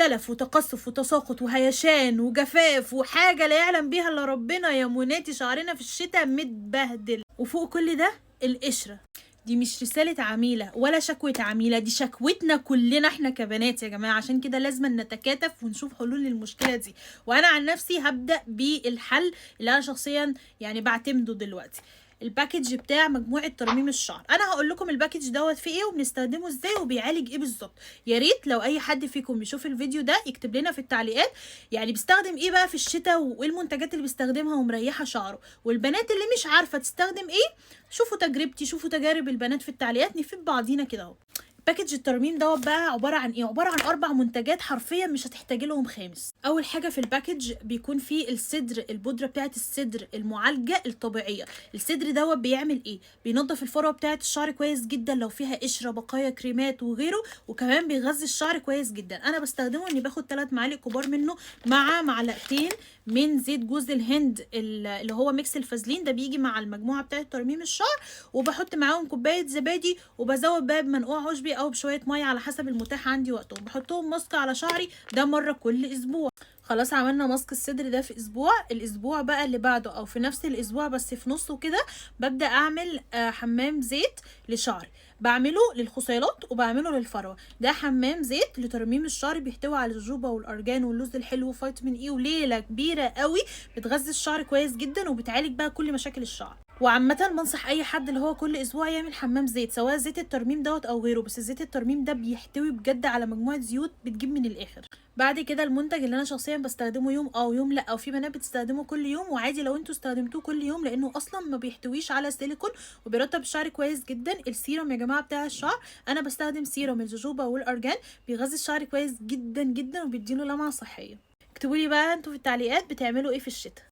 تلف وتقصف وتساقط وهيشان وجفاف وحاجة لا يعلم بيها الا ربنا يا مناتي. شعرنا في الشتاء متبهدل، وفوق كل ده القشرة. دي مش رسالة عميلة ولا شكوى عميلة، دي شكوتنا كلنا احنا كبنات يا جماعة. عشان كده لازم نتكاتف ونشوف حلول للمشكلة دي. وانا عن نفسي هبدأ بالحل اللي انا شخصيا يعني بعتمده دلوقتي، ال package بتاع مجموعة ترميم الشعر. انا هقول لكم ال package دوت فيه ايه وبنستخدمه ازاي وبيعالج ايه بالظبط. يا ريت لو اي حد فيكم بيشوف الفيديو ده يكتب لنا في التعليقات يعني بيستخدم ايه بقى في الشتاء وايه المنتجات اللي بيستخدمها ومريحه شعره. والبنات اللي مش عارفه تستخدم ايه، شوفوا تجربتي، شوفوا تجارب البنات في التعليقات، نفيد بعضينا كده اهو. package الترميم دوت بقى عبارة عن ايه؟ عبارة عن 4 منتجات حرفيا مش هتحتاجي لهم خامس. اول حاجة في ال package بيكون فيه السدر، البودره بتاعه السدر المعالجة الطبيعية. السدر دوت بيعمل ايه؟ بينظف الفروه بتاعه الشعر كويس جدا لو فيها قشرة، بقايا كريمات وغيره، وكمان بيغذي الشعر كويس جدا. انا بستخدمه اني باخد 3 معالق كبار منه مع معلقتين من زيت جوز الهند اللي هو mix الفازلين ده، بيجي مع المجموعة بتاعه ترميم الشعر، وبحط معاهم كوباية زبادي، وبزود بقى بمنقوع عشبي او بشوية مية على حسب المتاح عندي وقته. بحطهم ماسك على شعري ده مرة كل اسبوع. خلاص عملنا ماسك الصدر ده في اسبوع، الاسبوع بقى اللي بعده او في نفس الاسبوع بس في نصه كده ببدا اعمل حمام زيت لشعري. بعمله للخصيلات وبعمله للفروه. ده حمام زيت لترميم الشعر، بيحتوي على الجوجوبا والارجان واللوز الحلو وفيتامين اي وليلة كبيرة قوي، بتغذي الشعر كويس جدا وبتعالج بقى كل مشاكل الشعر. وعامة بنصح اي حد اللي هو كل اسبوع يعمل حمام زيت، سواء زيت الترميم دوت او غيره، بس زيت الترميم ده بيحتوي بجد على مجموعة زيوت بتجيب من الاخر. بعد كده المنتج اللي انا شخصيا بستخدمه يوم او يوم لا، او في بنات بتستخدمه كل يوم، وعادي لو انتوا استخدمتوه كل يوم لانه اصلا ما بيحتويش على سيليكون وبيرطب الشعر كويس جدا. السيرم يا جماعة بتاع الشعر، انا بستخدم سيرم الجوجوبا والارجان، بيغذي الشعر كويس جدا جدا وبيديله لمعة صحية. اكتبوا لي بقى انتوا في التعليقات بتعملوا ايه في الشتاء.